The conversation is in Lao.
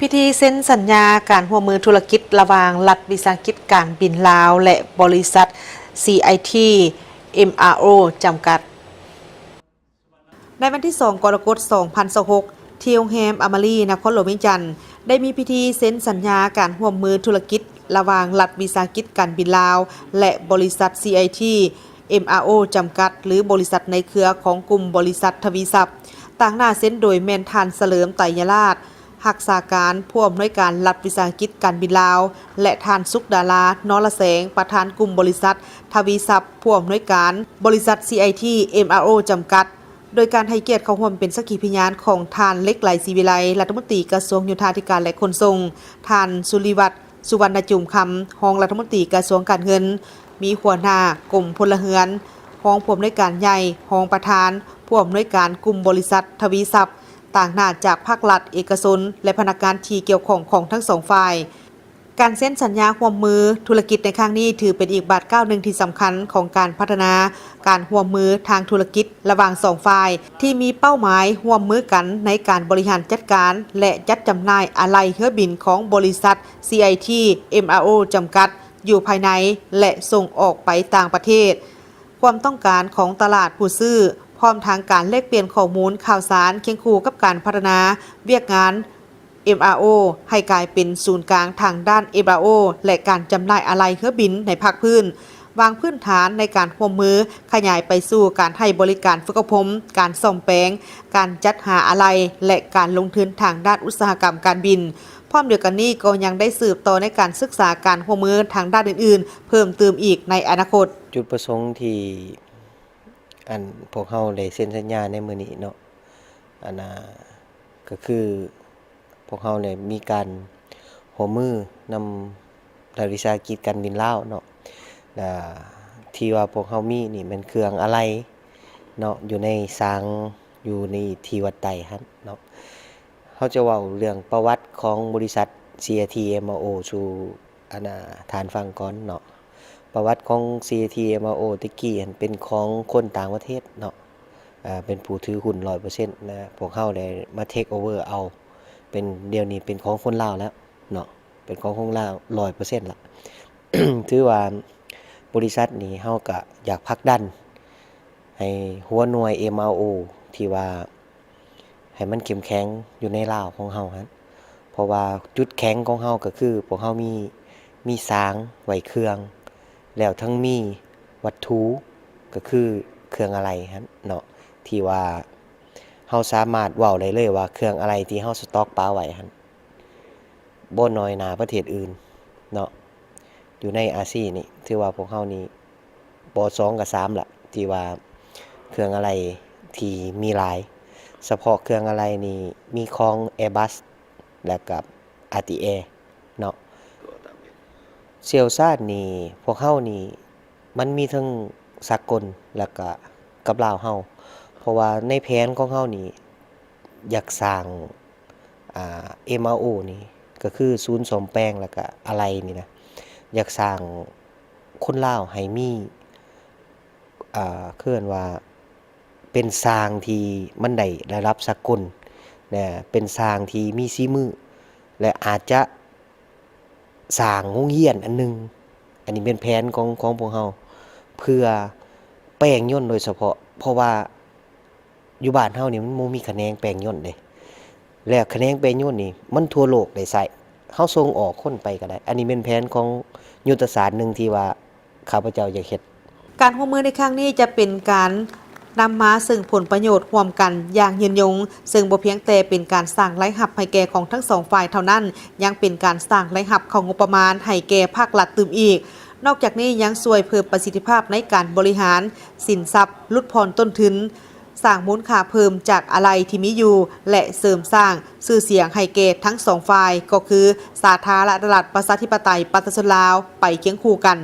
ພິທີເຊັນສັນຍາການຮ່ວມມືທຸລະກິດລະຫວ່າງລັດວິສາຫະກິດການບິນລາວ ແລະ ບໍລິສັດ ຊີໄອທີ ເອັມອາໂອ ຈຳກັດ. ໃນວັນທີສອງ ກໍລະກົດ ສອງພັນຊາວຫົກ ທີ່ໂຮງແຮມອາມາຣີ ນະຄອນຫຼວງວຽງຈັນ ໄດ້ມີພິທີເຊັນສັນຍາການຮ່ວມມືທຸລະກິດລະຫວ່າງລັດວິສາຫະກິດການບິນລາວ ແລະ ບໍລິສັດ ຊີໄອທີ ເອັມອາໂອ ຈຳກັດ ຫຼື ບໍລິສັດໃນເຄືອຂອງກຸ່ມບໍລິສັດທະວີຊັບ, ຕາງໜ້າເຊັນໂດຍແມ່ນທ່ານ ສະເຫຼີມ ໄຕຍະລາດ ຮັກສາການຜູ້ອຳນວຍການລັດວິສາຫະກິດການບິນລາວ ແລະ ທ່ານ ສຸກດາລາ ນໍລະແສງ ປະທານກຸ່ມບໍລິສັດທະວີຊັບ ຜູ້ອຳນວຍການບໍລິສັດ ຊີໄອທີ ເອັມອາໂອ ຈຳກັດ ໂດຍການໃຫ້ກຽດເຂົ້າຮ່ວມເປັນສັກຂີພະຍານຂອງທ່ານ ເລັກໄລ ສີວິໄລ ລັດຖະມົນຕີກະຊວງໂຍທາທິການ ແລະ ຂົນສົ່ງ, ທ່ານ ສຸລິວັດ ສຸວັນນະຈູມຄຳ ຮອງລັດຖະມົນຕີກະຊວງການເງິນ, ມີຫົວໜ້າກົມພົນລະເຮືອນ, ຮອງຜູ້ອຳນວຍການໃຫຍ່, ຮອງປະທານ, ຜູ້ອຳນວຍການກຸ່ມບໍລິສັດທະວີຊັບ, ຕາງໜ້າຈາກພາກລັດ, ເອກະຊົນ ແລະ ພະນັກງານທີ່ກ່ຽວຂ້ອງຂອງທັງສອງຝ່າຍ. ການເຊັນສັນຍາຮ່ວມມືທຸລະກິດໃນຄັ້ງນີ້ ຖືເປັນອີກບາດກ້າວໜຶ່ງທີ່ສຳຄັນຂອງການພັດທະນາການຮ່ວມມືທາງທຸລະກິດລະຫວ່າງສອງຝ່າຍ ທີ່ມີເປົ້າໝາຍຮ່ວມມືກັນໃນການບໍລິຫານຈັດການ ແລະ ຈັດຈຳໜ່າຍອາໄຫຼ່ເຮືອບິນຂອງບໍລິສັດ ຊີໄອທີ ເອັມອາໂອ ຈຳກັດ ຢູ່ພາຍໃນ ແລະ ສົ່ງອອກໄປຕ່າງປະເທດ, ຄວາມຕ້ອງການຂອງຕະຫຼາດຜູ້ຊື້, ພ້ອມທັງການແລກປ່ຽນຂໍ້ມູນຂ່າວສານຄຽງຄູ່ກັບການພັດທະນາວຽກງານ ເອັມອາໂອ ໃຫ້ກາຍເປັນສູນກາງທາງດ້ານ ເອັມອາໂອ ແລະ ການຈຳໜ່າຍອາໄຫຼ່ເຮືອບິນໃນພາກພື້ນ, ວາງພື້ນຖານໃນການຮ່ວມມືຂະຫຍາຍໄປສູ່ການໃຫ້ບໍລິການຝຶກອົບຮົມ, ການສ້ອມແປງ, ການຈັດຫາອາໄຫຼ່ ແລະ ການລົງທຶນທາງດ້ານອຸດສາຫະກຳການບິນ. ພ້ອມດຽວກັນນີ້ກໍຍັງໄດ້ສືບຕໍ່ໃນການສຶກສາການຮ່ວມມືທາງດ້ານອື່ນໆ ເພີ່ມຕື່ມອີກໃນອະນາຄົດ. ຈຸດປະສົງທີ່ ອັນ ພວກເຮົາໄດ້ເຊັນສັນຍາໃນມື້ນີ້ເນາະ ອັນ ອ່າ ກໍຄື ພວກເຮົາໄດ້ມີການຮ່ວມມືນຳລັດວິສາຫະກິດການບິນລາວເນາະ ແລະ ທີ່ວ່າພວກເຮົາມີນີ້ແມ່ນເຄື່ອງອາໄຫຼ່ເນາະ ຢູ່ໃນສາງ ຢູ່ໃນທີ່ວັດໄຕຫັ້ນເນາະ. ເຮົາຈະເວົ້າເລື່ອງປະຫວັດຂອງບໍລິສັດ ຊີໄອທີ ເອັມອາໂອ ສູ່ ອັນ ອ່າ ທ່ານຟັງກ່ອນເນາະ. ປະຫວັດຂອງ ຊີໄອທີ ເອັມອາໂອ ແຕ່ກີ້ຫັ້ນເປັນຂອງຄົນຕ່າງປະເທດເນາະ ເປັນຜູ້ຖືຫຸ້ນຮ້ອຍເປີເຊັນນະ, ພວກເຮົາໄດ້ມາ take over ເອົາ ເປັນ ດຽວນີ້ເປັນຂອງຄົນລາວແລ້ວເນາະ, ເປັນຂອງຄົນລາວຮ້ອຍເປີເຊັນລະ. ຖືວ່າບໍລິສັດນີ້ເຮົາກະຢາກຜັກດັນໃຫ້ຫົວໜ່ວຍ ເອັມອາໂອ ທີ່ວ່າ ໃຫ້ມັນເຂັ້ມແຂງຢູ່ໃນລາວຂອງເຮົາຫັ້ນ, ເພາະວ່າຈຸດແຂງຂອງເຮົາກໍຄືພວກເຮົາມີ ມີສາງໄວ້ເຄື່ອງ ແລ້ວທັງມີວັດຖຸ ກໍຄືເຄື່ອງອາໄຫຼ່ຫັ້ນເນາະ ທີ່ວ່າເຮົາສາມາດເວົ້າໄດ້ເລີຍວ່າເຄື່ອງອາໄຫຼ່ທີ່ເຮົາສະຕັອກປະໄວ້ຫັ້ນ ບໍ່ນ້ອຍໜ້າປະເທດອື່ນເນາະ ຢູ່ໃນອາຊີນີ້ ຖືວ່າພວກເຮົານີ້ບໍ່ສອງກໍສາມລະ ທີ່ວ່າເຄື່ອງອາໄຫຼ່ທີ່ມີຫຼາຍ. ສະເພາະເຄື່ອງອາໄຫຼ່ນີ້ມີຂອງ Airbus ແລ້ວກໍ RTAir ເນາະ. ຊ່ຽວຊານນີ້ ພວກເຮົານີ້ ມັນມີເທິງສາກົນ ແລ້ວກະກັບລາວເຮົາ ເພາະວ່າໃນແຜນຂອງເຮົານີ້ ຢາກສ້າງ ອ່າ ເອັມອາໂອ ນີ້ ກໍຄືສູນສ້ອມແປງ ແລ້ວກະອາໄຫຼ່ນີ້ນະ ຢາກສ້າງຄົນລາວໃຫ້ມີ ອ່າ ເອີ້ນວ່າ ເປັນຊ່າງທີ່ມັນໄດ້ລະດັບສາກົນນະ ເປັນຊ່າງທີ່ມີສີມື ແລະ ອາດຈະ ສ້າງໂຮງຮຽນອັນໜຶ່ງ ອັນນີ້ແມ່ນແຜນຂອງ ຂອງພວກເຮົາ ເພື່ອແປງຍົນໂດຍສະເພາະ ເພາະວ່າຢູ່ບ້ານເຮົານີ້ມັນບໍ່ມີຂະແໜງແປງຍົນເດ້ ແລ້ວຂະແໜງແປງຍົນນີ້ມັນທົ່ວໂລກໄດ້ໃຊ້ ເຮົາສົ່ງອອກຄົນໄປກໍໄດ້. ອັນນີ້ແມ່ນແຜນຂອງຍຸດທະສາດໜຶ່ງທີ່ວ່າ ຂ້າພະເຈົ້າຢາກເຮັດ. ການຮ່ວມມືໃນຄັ້ງນີ້ຈະເປັນການນຳມາເຊິ່ງຜົນປະໂຫຍດຮ່ວມກັນຢ່າງຍືນຍົງ, ເຊິ່ງບໍ່ພຽງແຕ່ເປັນການສ້າງລາຍຮັບໃຫ້ແກ່ຂອງທັງສອງຝ່າຍເທົ່ານັ້ນ, ຍັງເປັນການສ້າງລາຍຮັບເຂົ້າງົບປະມານໃຫ້ແກ່ພາກລັດຕື່ມອີກ. ນອກຈາກນີ້ຍັງຊ່ວຍເພີ່ມປະສິດທິພາບໃນການບໍລິຫານສິນຊັບ, ຫຼຸດຜ່ອນຕົ້ນທຶນ, ສ້າງມູນຄ່າເພີ່ມຈາກອາໄຫຼ່ທີ່ມີຢູ່ ແລະ ເສີມສ້າງຊື່ສຽງໃຫ້ແກ່ທັງສອງຝ່າຍ ກໍຄືສາທາລະນະລັດ ປະຊາທິປະໄຕ ປະຊາຊົນລາວ ໄປຄຽງຄູ່ກັນ.